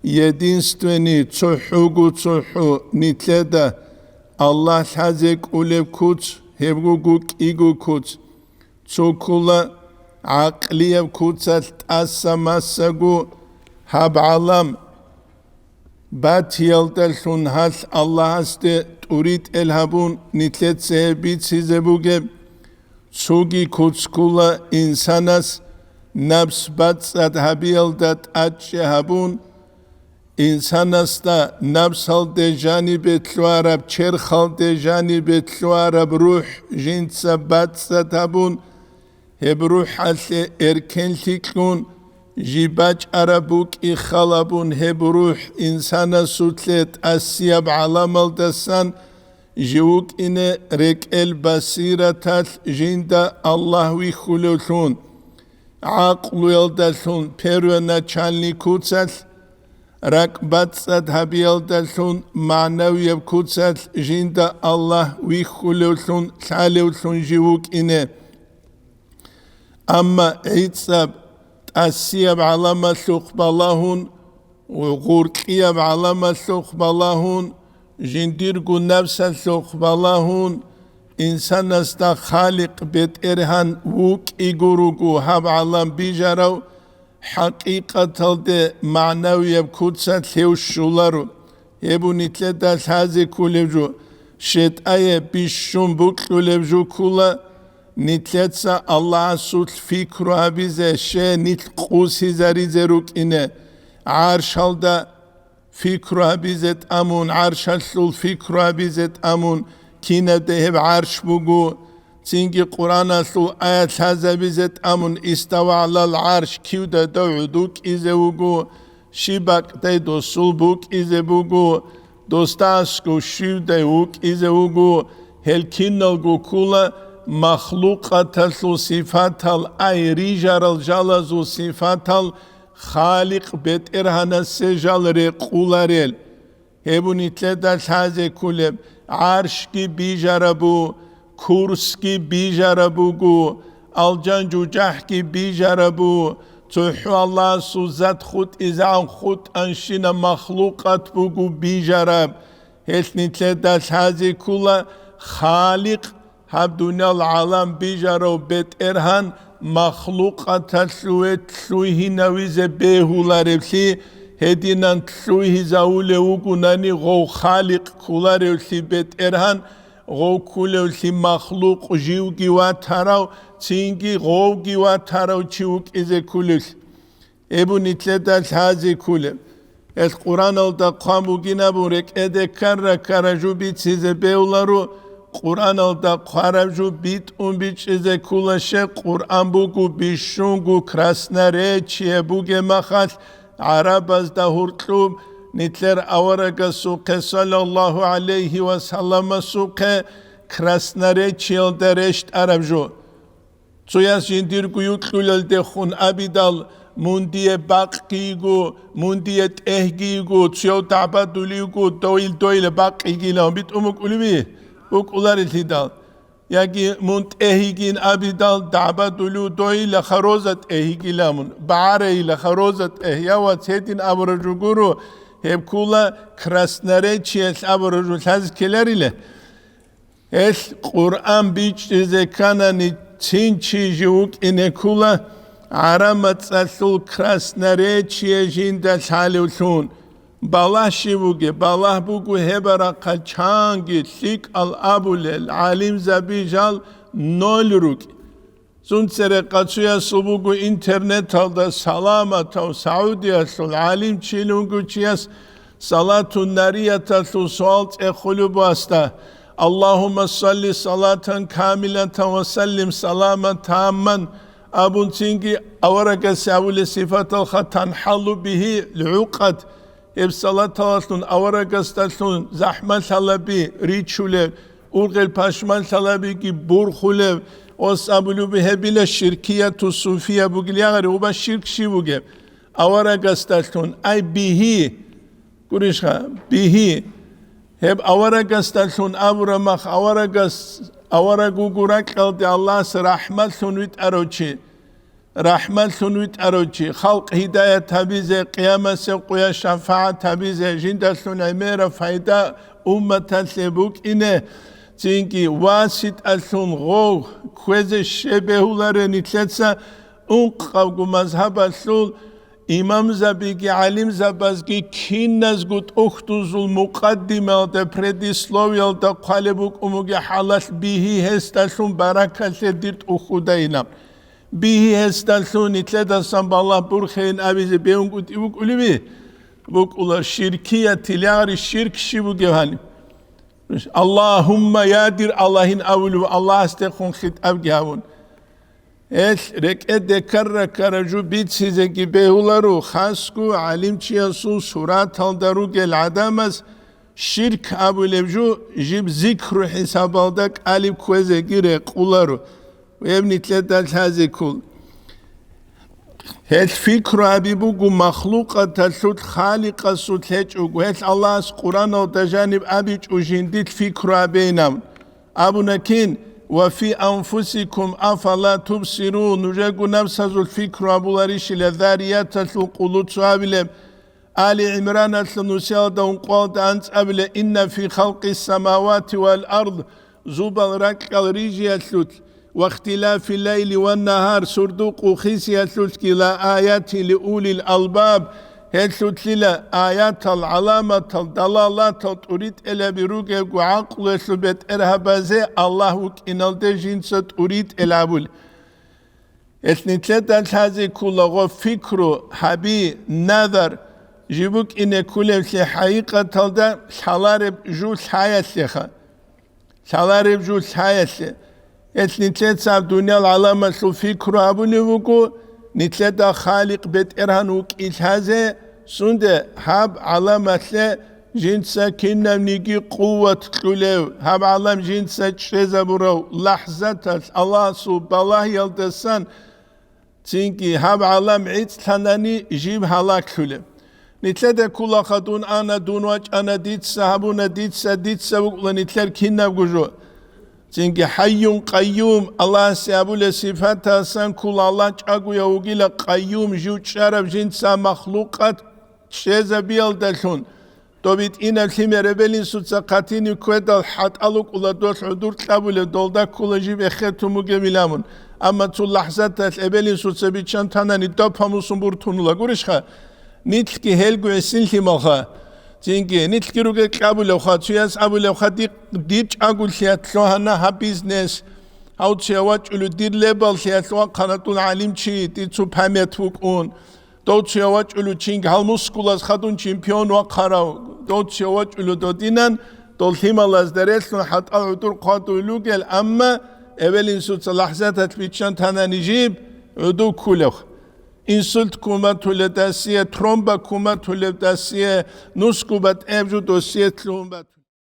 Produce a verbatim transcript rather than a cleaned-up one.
Единственный цохӀого цохӀо нилъеда Аллагь лъазе кӀолеб куц, гьеб буго кӀиго куц. Цо ккола гӀакълияб куцалъ тӀаса-масаго гьаб гӀалам батиялдалъун гьалъ Аллагьасде тӀуритӀел гьабун нилъеца гьеб бицизе бугеб. Цоги куц ккола инсанас напс бацӀцӀад гьабиялда тӀадчӀи гьабун, инсанасда напсалде жанибе лъугьараб, черхалде жанибе лъугьараб рухӀ жинца бацӀцӀад гьабун, гьеб рухӀалъе эркенлъи кьун, жиб бачӀараб букӀи халабун, гьеб рухӀ инсанасулъе тӀасияб гӀаламалдасан жив вукӀине рекӀел басираталъ жинда Аллагь вихьулевлъун, гӀакълуялдалъун первоначальный куцалъ, ракӀбацӀцӀад гьабиялдалъун магӀнавияб куцалъ жинда Аллагь вихьулевлъун, лъалевлъун жив вукӀине. Амма гӀицӀаб тӀасияб гӀаламалъухъ балагьун, гъуркьияб гӀаламалъухъ балагьун, жиндирго напсалъухъ балагьун, инсанасда Халикъ БетӀергьан вукӀиго руго гьаб гӀалам бижарав, хӀакъикъаталде магӀнавияб куцалъ гьев щоларо. Гьеб нилъеда лъазе кколеб жо, щетӀае бищун букьулеб жо ккола, нилъеца Аллагьасулъ пикру гьабизе, щай нилъ къусизаризе рукӀине, гӀаршалда пикру гьабизе тӀамун, гӀаршалъул пикру гьабизе тӀамун, кинаб дагьеб гӀарш буго, цинги Къуръаналъул аят лъазабизе тӀамун, истава гӀалал гӀарш, кивдай дов гӀодов вукӀизе вуго, щиб бакӀдай досул букӀизе буго, досда аскӀов щивдай вукӀизе вуго, гьел киналго ккола махлукъаталъул сифатал, ай рижарал жалазул сифатал, Халикъ БетӀергьанасе жал рекъуларел. Гьеб нилъеда лъазе кколеб, гӀаршги бижарабу, курсги бижарабугу, алжан-жужахӀги бижарабу, цохӀо Аллагьасул зат хутӀизегӀан хутӀанщина махлукъат буго бижараб. Гьелъ нилъеда лъазе ккола Халикъ, гьаб дуниял гӀалам бижарав БетӀергьан махлукъаталъуве лъугьинавизе бегьулареблъи, гьединан лъугьизавулев вугунани гъов Халикъ кколаревлъи БетӀергьан, гъов кколевлъи махлукъ живги ватарав, цинги гъовги ватарав чи вукӀизе кколевлъи. Гьеб нилъеда лъазе кколеб. Гьелъ Къуръаналда хъван бугин абун рекӀеде ккара-ккара жо бицизе бегьуларо, Къуръаналда хъвараб жо битӀун бичӀчӀизе ккола, щай Къуръан буго бищунго красноречие бугеб махалъ, гӀарабазда гьоркьоб нилъер аварагасухъе, саллаллагьу гӀалайгьи ва салламасухъе, красноречиялда рещтӀараб жо. Цояс жиндирго юкьулелдехун абидал, мун дие бакъги йиго, мун дие тӀегьги йиго, цояв дагӀбадулев йиго, дойил-дойила бакъ йигилан битӀун букӀулеби? БукӀуларелъидал. Яги мун тӀегь йигин абидал, дагӀбадулев дойилаха роза тӀегь йигилан мун, багӀарайилаха роза тӀегь, я вац, гьедин абураб жо гуро, гьеб ккола красноречиялъ абураб жо лъазе ккеларила. Гьелъ Къуръан бичӀчӀизе кканани, цин чи жив вукӀине ккола, гӀараб мацӀалъул красноречие жинда лъалевлъун. Балагь щиб бугеб? Балагь буго гьеб рахъалъ чанги лъикӀал абулел гӀалимзаби жал ноль рукӀ. Цун цере къацуясул буго интернеталда саламатав Саудиялъул гӀалимчилан вугев чияс салатун нарияталъул суал цӀехулеб васда: «Аллагьумма салли салатан камилатан ва саллим саламан тамман», абун цинги аварагасе абулеб сифаталха: «Танхалу бигьи лгӀукъад», гьеб салаталалъун аварагасдалъун захӀмалъалаби ричулеб, ургъел пашманлъалабиги бурхулеб, ос абулеб гьебила ширкияту суфия бугел ягъари, уба ширк щиб бугеб? Аварагасдалъун, ай бигьи, гурищха, бигьи. Гьеб аварагасдалъун абураб мах аварагас, авараг вуго ракьалде Аллагьас рахӀматлъун витӀарав чи. рахӀматлъун витӀарав чи, халкъ гьидаят гьабизе, къиямасеб къоялъ шафагӀат гьабизе, жиндалъун гӀемераб пайда умматалъе букӀине, цинги васитӀалъун гъов кквезе щиб бегьулареб нилъеца ункъавго мазгьабалъул имамзабиги гӀалимзабазги киназго тӀухьдузул мукъаддимаялда, предисловиялда хъвалеб букӀун бугеб хӀалалъ, бигьи гьесдалъун баракалъе дир тӀухьдайилан. Бигьи гьесдалъун нилъедасан балагь борхейин абизе бегьунгутӀи букӀулеби? БукӀула ширкиятил, ягъри ширк щиб бугеб гьаниб. Аллагьумма, я дир Аллагьин абулев, Аллагьасдехун хитӀабги гьавун. Гьелъ рекӀеде ккара-ккара жо бицизеги бегьуларо, хасго гӀалимчиясул сураталда ругел гӀадамаз ширк абулеб жо жиб зикру хӀисабалда кӀалиб кквезеги рекъоларо, гьеб нилъеда лъазе ккола. Гьелъ пикру гьаби буго махлукъаталъулъ Халикъасулъ гьечӀого. Гьелъ Аллагьас Къуръаналда жаниб абичӀо жиндилъ пикру гьабейин абун. Абуна кин: «Ва фи анфусикум афала тубсирун», нужего напсазул пикру гьабуларищила, Зарияталъул къуллуцо абилеб, Али ГӀимраналъул нусиялда ункъоялда анцӀабилеб: «Инна фи халкъис самавати вал ард», зубал ракьал рижиялъулъ, «ва ихтилафил лайли ван нагьар», сурдукъ хисиялъулъги, «ла аятин ли улил албаб», гьелъулъила аятал, гӀаламатал, далалатал тӀуритӀелаби ругебго гӀакълуялъул бетӀергьабазе Аллагь вукӀиналде жинца тӀуритӀел абулеб. Гьелъ нилъеда лъазе ккола гъо пикру гьаби, назар, жиб букӀине кколеблъи хӀакъикъаталда лъалареб жо лъаялъеха. Лъалареб жо лъаялъе. Гьелъ нилъеца гьаб дуниял гӀаламалъул пикру гьабулеб буго, нилъеда Халикъ БетӀергьан вукӀин лъазе, сунде гьаб гӀаламалъе жинца кинабниги къуват кьулев, гьаб гӀалам жинца чӀезабурав лахӀзаталъ Аллагьасул балагьиялдасан, цинги гьаб гӀалам гӀицӀлъанани жиб гьалаглъулеб. Нилъеда кколаха: «Дун ана, дун вачӀана, дица гьабуна, дица, дица», букӀула нилъер кинабго жо. Цинги ХӀайюн Къайюм Аллагьасе абулеб сипатасан ккола, Аллагь чӀагояв вугила, Къайюм, жив чӀараб жинца махлукъат чӀезабиялдалъун. Доб битӀинаб лъимер эбел-инсуца хъатинив ккведал хӀатӀал вукӀула, долъ гӀодор кьабулеб, долда ккола жиб эхетун бугебилан абун. Амма цо лахӀзаталъ эбел-инсуца биччан танани, доб гьамусун буртунула. Гурищха? Нилъги гьелго гӀисин лъималха. Цинги нилъги ругел кьабулевха, цояс абулевха: «Дир, дир чӀаголъиялъ лъугьана гьаб бизнес. Гьав цояв вачӀулев дир лебаллъиялъ вахъана дун гӀалимчи, дир цо память вукӀун. Дов цояв вачӀулев чинги гьал мускулаз хадун чемпион вахъарав, дов цояв вачӀулев додинан, дол лъималазда релълъун хӀатӀал гӀодор хъвадулел ругел, амма эбел-инсуца лахӀзаталъ биччан танани жиб гӀодов ккулев. Инсульт ккун батулеб дасие, тромба ккун батулеб дасие, нусго батӀияб жо досие лъугьун батулеб».